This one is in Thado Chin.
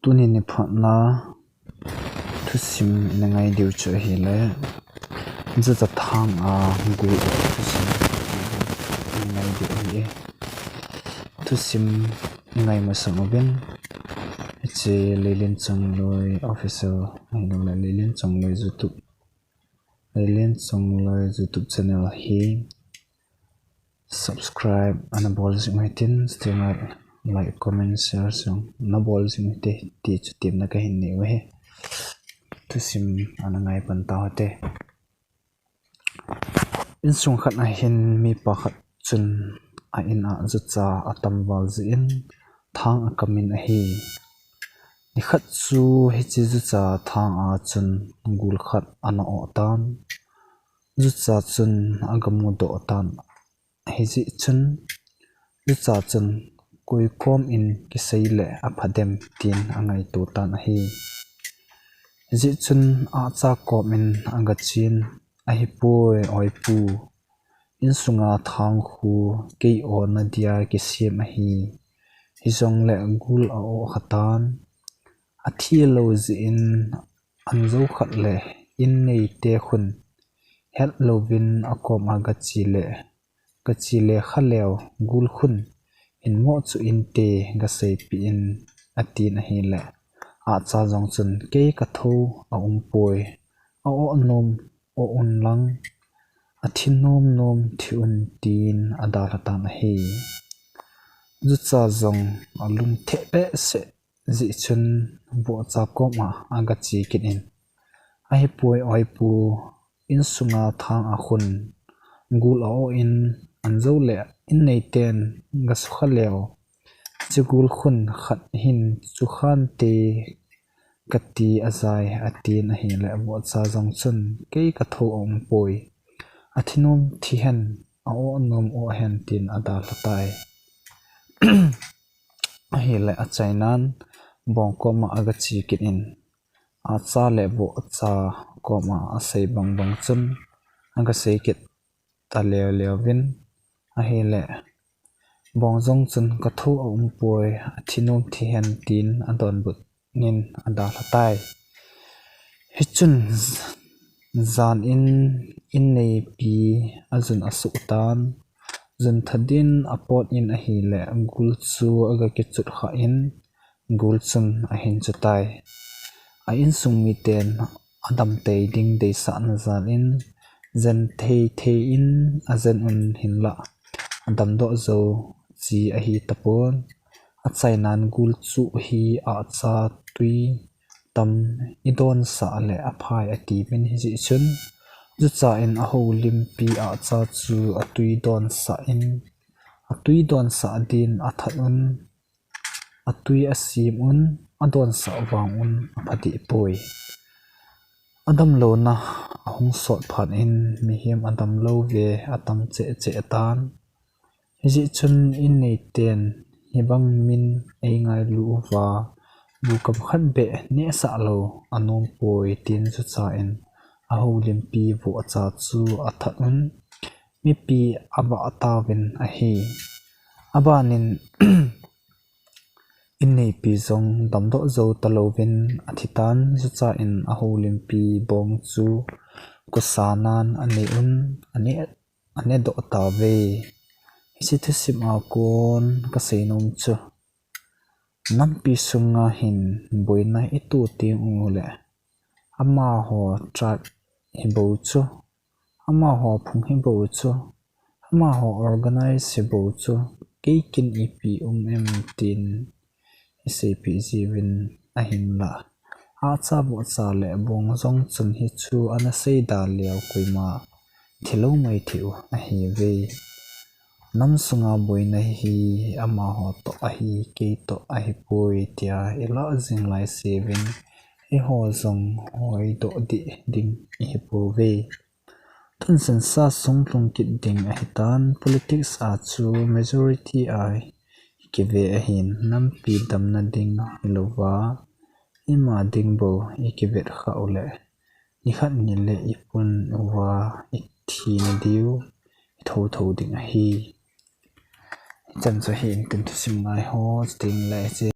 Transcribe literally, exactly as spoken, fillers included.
Tuni ni phatna thusim ina ngai diu chu ahile, jucha thang a gul thusim ina ngai diu ahi. Thusim ingai masang uvin, hiche Leilian Chongloi Official, ahilouleh Leilian Chongloi YouTube, Leilian Chongloi YouTube channel hi subscribe ana bol jing u hitin, chuteng le like, comment, share jong ana bol jing u hite, ti chu temna kahin nei u ahi. Thusim ana ngai pan tau hite. Insung khat a hin mipa khat chun a in a jucha atam val jeh in thang akamin ahi. Nikhat chu hiche jucha thang a chun gul khat ana oh tan. Jucha chun agamu doh tan. Hijeh chun jucha chun koi kom in kisei le apha dem tin angaito tan ahi. Hijeh chun ahcha kom in agachen, "Ahipoi, oipu, insunga thang khu kei ona dia kisem ahi. Hijongle gul a-oh kha tan. Athi lou jeh in anjou khat le in neite khun het louvin akom a gache le, gache le kha leu gul khun hin moh chu inte gaseipeh in," atin ahile, ahcha jong chun, "Kei kathou aumpoi, a-oh nom oh un lang, athi nom nom thi un," tin adalha tan ahi. Jucha jong alung theh behseh jeh chun vohcha kom a agache kit in, "Ahipoi, oipu, insunga thang a khun gul a-oh in, anjou le in neiten gasukha leu, hiche gul khun khat hin chukhante kati ajai," atin ahile, vohcha jong chun, "Kei kathou aumpoi, athi nom thi hen, a-oh nom oh hen," tin adalha tai. Ahile achainan bong kom a agache kit in, ahcha le vohcha kom a asei bang bang chun agasei kit ta leu leu vin, ahile bong jong chun, "Kathou aumpoi, athi nom thi hen," tin adonbut in adalha tai. Hichun jan in inneipi ajun asuh tan, jun thadin apot in ahile gul chu agakichut kha in, gul chun ahin chu tai. A insung miten adam tei ding deisahna jal in, jen thei thei in ajen un hinlah, adamdoh jou chi ahi tapon. Achainan gul chuh hi ahcha tui tam idonsah le aphai atiuvin, hijeh chun jucha in ahoulimpi ahcha chu atui donsah in, atui donsah din athat un, atui asem un, adonsah vang un apha deh poi. Adamlouna ahung sot phat in mihem adamlou ve atam cheh cheh tan. Hijeh chun inneiten hibang min eingailu uva, bu kam khat beh nehsah lou anom poi, tin jucha in ahoulimpi vohcha chu athat un, mipi avah tauvin ahi. Abanin inneipi jong damdoh jou talouvin athitan, jucha in ahoulimpi bong chu kosanan aneh un, aneh, anehdoh tauve. Hiche thusim a kon kaseinom chu, nampi sunga hin boina ito tengule, amaho tribe hibou chu, amaho phung hibou chu, amaho organize hibou chu, kei kin ipi um em tin iseipeh jiuvin ahinla, ahcha vohcha le bong jong chun hichu ana seida leu koima thilou maithei u ahiuve. Nam sunga boina hi amaho toh ahi, kei toh ahipoi tia ilah jing laisevin, eiho jong hoidoh deh ding ihipouve. Tun census sunglhung kit ding ahitan, politics a chu majority a ikive ahin, nampi damna ding hilouva, ima ding bou ikivet khah uleh, nikhat nileh ipun uva ithina diu ithouthou ding ahi. Hichan chu ahin, tun thusim ngaiho, chutengle hiche